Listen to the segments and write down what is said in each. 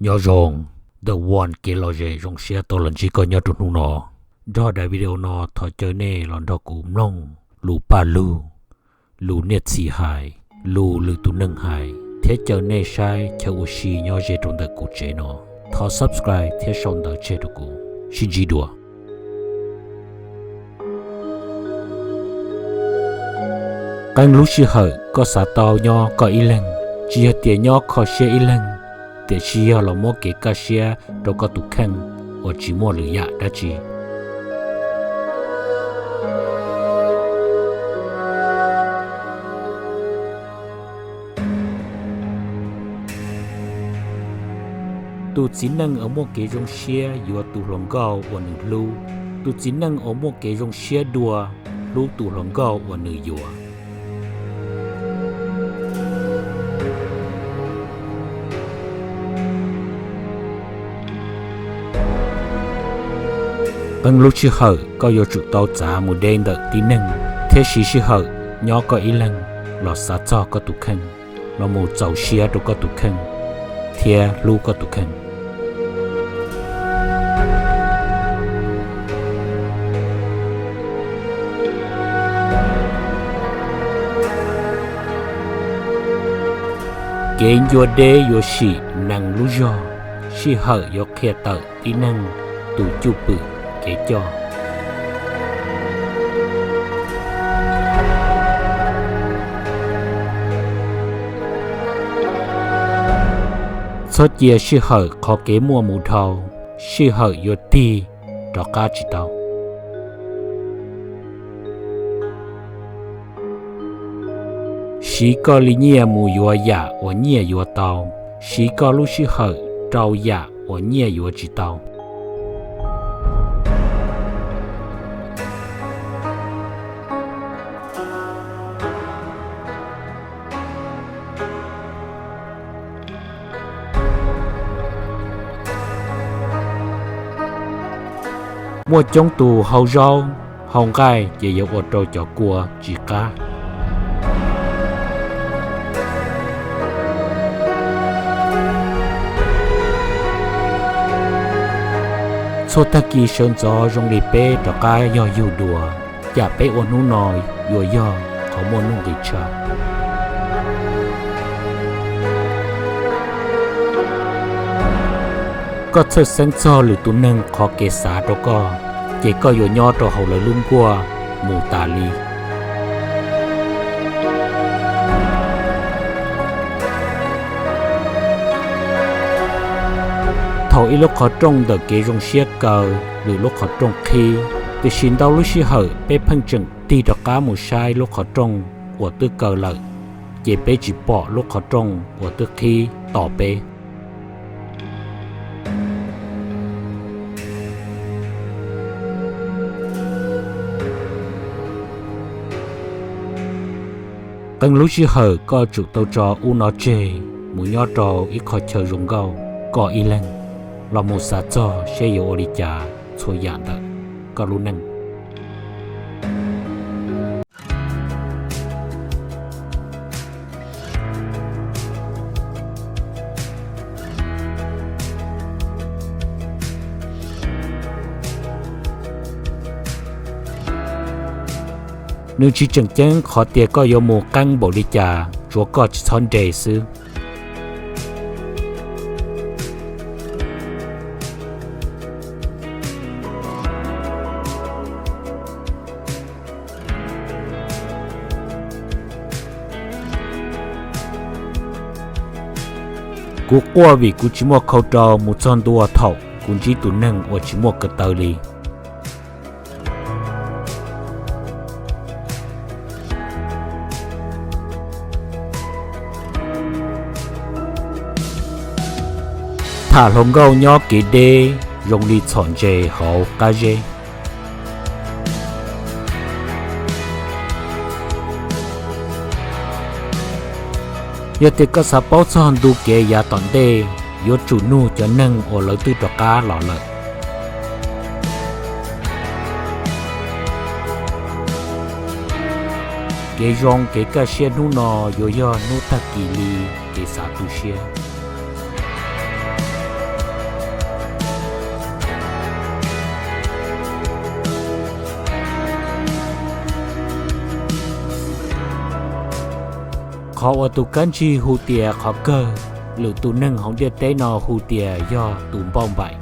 Nyob zoo, the one kev lom zem zoo siab tau los ntsib koj nyob rau hnub no. Nrog daim video no thov caw nej los nrog kuv mloog lus paj lug, lus niam txiv hais, lus lwm tus neeg hais, thiab caw nej saib chaw ua si nyob ze rau ntawm kuv tsev no. Thov subscribe thiab sau ntawv tseg rau kuv. Sib ntsib dua. Qee lub sij hawm koj xav tau nyob koj ib leeg, tsis yog tias nyob kho siab ib leeg, tiam sis yog los muab kev kaj siab rau koj tus kheej uas tsis muaj lwm yam dab tsi. Tus txiv neej uas muaj kev zoo siab yuav tus hluas nkauj uas nws hlub. Tus txiv neej uas muaj kev zoo siab dua hlub tus hluas nkauj uas nws yuav. Qee lub sij hawm koj yuav tsum tau txav mus de ntawm tib neeg, thiab siv sij hawm nyob koj ib leeg los xav txog koj tus kheej, los mus txaus siab rau koj tus kheej, thiab hlub koj tus kheej. Kev ncua deb yuav sim nees lub zog, sij hawm yuav qhia tawm tib neeg tus cwj pwm kev coj. Txhob cia sij hawm qhov kev muaj mus dhau, sij hawm yuav tig rov qab tsis tau. Siv koj li nyiaj mus yuav yam uas nyiaj yuav tau, siv koj lub sij hawm rau yam uas nyiaj yuav tsis tau. Muaj coob tus hau zaub hau nqaij ces yuav ua rau cov kua tsis qab. Txhua tag kis sawv ntxov zoo li peb rov qab yog yug dua, cas peb ua hnub no yuav yog qhov muaj nuj nqis tshaj. Koj txhawj xeeb txog lwm tus neeg qhov kev xav rau koj, ces koj yuav nyob rau hauv lawv lub nkuaj mus tas li. Thaum ib lub qhov rooj ntawm kev zoo siab kaw, lwm lub qhov rooj qhib, tiam sis ntau lub sij hawm peb pheej tseem tig rov qab mus saib lub qhov rooj uas twb kaw lawm, ces peb tsis pom lub qhov rooj uas twb qhib tos peb. Qee lub sij hawm koj tsum tau tso ub no tseg mus nyob rau ib qho chaw zoo nkauj koj ib leeg, los mus xav txog seb yuav ua li cas txhua yam ntawm koj lub neej. Nws tsis tseem ceeb qhov tias koj yuav mus qeeb npaum li cas, tsuav koj tsis txhob nres xwb. Kuv quaj vim kuv tsis muaj khau rau mus txog ntua thaum kuv ntsib tus neeg uas tsis muaj ko taw li. Tham hluas nkauj nyob kev deb zoo li txhom ntses hauv qab zeb. Yog tias koj xav paub txog ntu kev yav tom ntej, yuav tsum nug cov neeg uas lawv twb rov qab los lawm. Kev zoo kev kaj siab hnub no yuav yog hnub tag kis li kev xav tu siab. Qhov uas tus kab ntsig hu tias qhov kawg, lwm tus neeg hauv ntiaj teb no hu tias yog tus npauj npaim.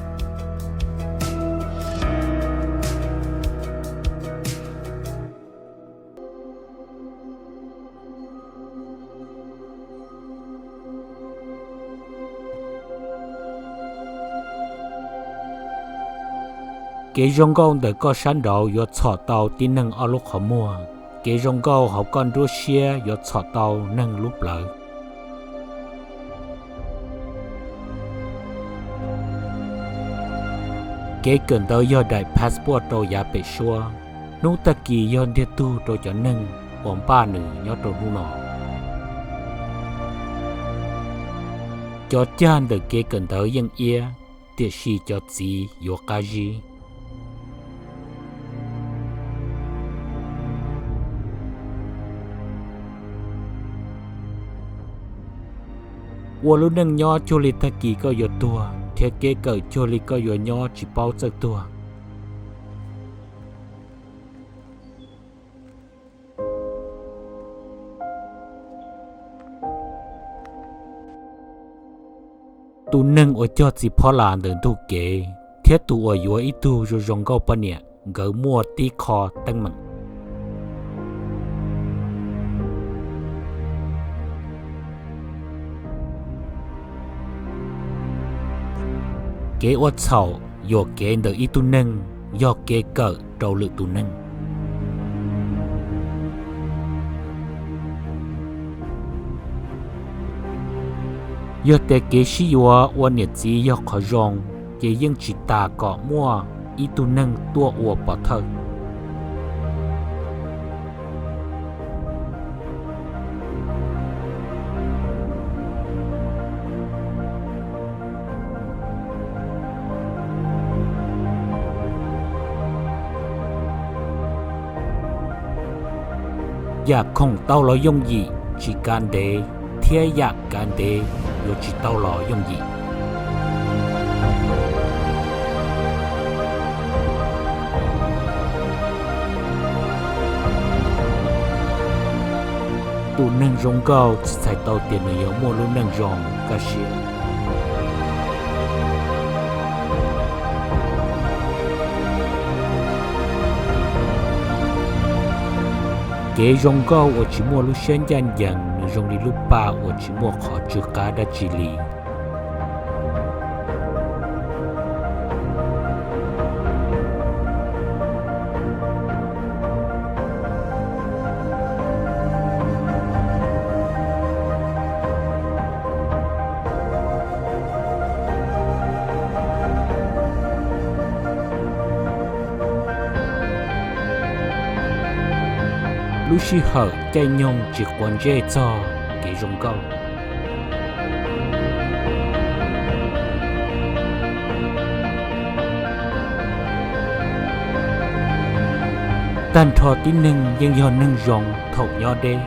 Kev zoo nkauj ntawm koj sab nraud yuav txhom tau tib neeg ob lub qhov muag. Kev zoo nkauj hauv koj nruab siab yuav txhom tau neeg lub plawv. Kev kawm ntawv yog daim passport rau yav pem suab. Hnub tag kis yog ntiag tug rau cov neeg uas npaj nws nyob rau hnub no. Cov cag ntawm kev kawm ntawv yeej iab, tiam sis cov txiv yuav qab zib. Ua lub neej nyob cuag li tag kis koj yuav tuag, thiab kev kawm cuag li koj yuav nyob tsis paub txawj tuag. Tus neeg uas cog txiv phob las ntawm ntug kev thiab tus uas yuav ib tug zoo zoo nkauj poj niam, nkawd muaj tib qho teeb meem. Kev ua txhaum yuam kev ntawm ib tug neeg yog kev kawm rau lwm tus neeg. Yog tias kev sib yuav ua niam txiv yog qhov zoo, ces yeej tsis tas kom muaj ib tug neeg tuaj ua pov thawj. Yam khoom tau los yooj yim tsis kav ntev, thiab yam kav ntev yuav tsis tau los yooj yim. Tus neeg zoo nkauj tsis txhais tau tias nws yuav muaj lub neej zoo kaj siab. Kev zoo nkauj uas tsis muaj lub siab ncaj ncees, nws zoo li lub paj uas tsis muaj qhov tsw qab dab tsi li. Lub sij hawm caij nyoog tsis quav ntsej txog kev zoo nkauj. Tag nrho tib neeg yeej yog neeg zoo thaum nyob deb.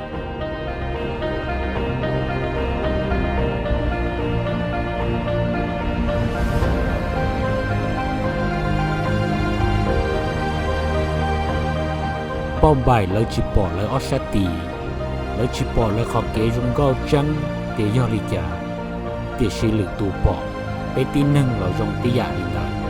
Pauj npaim lawv tsis pom lawv ob sab tis, lawv tsis pom lawv qhov kev zoo nkauj tseeb tias yog li cas, tiam sis lwm tus pom. Peb tib neeg los zoo tib yam li ntawd.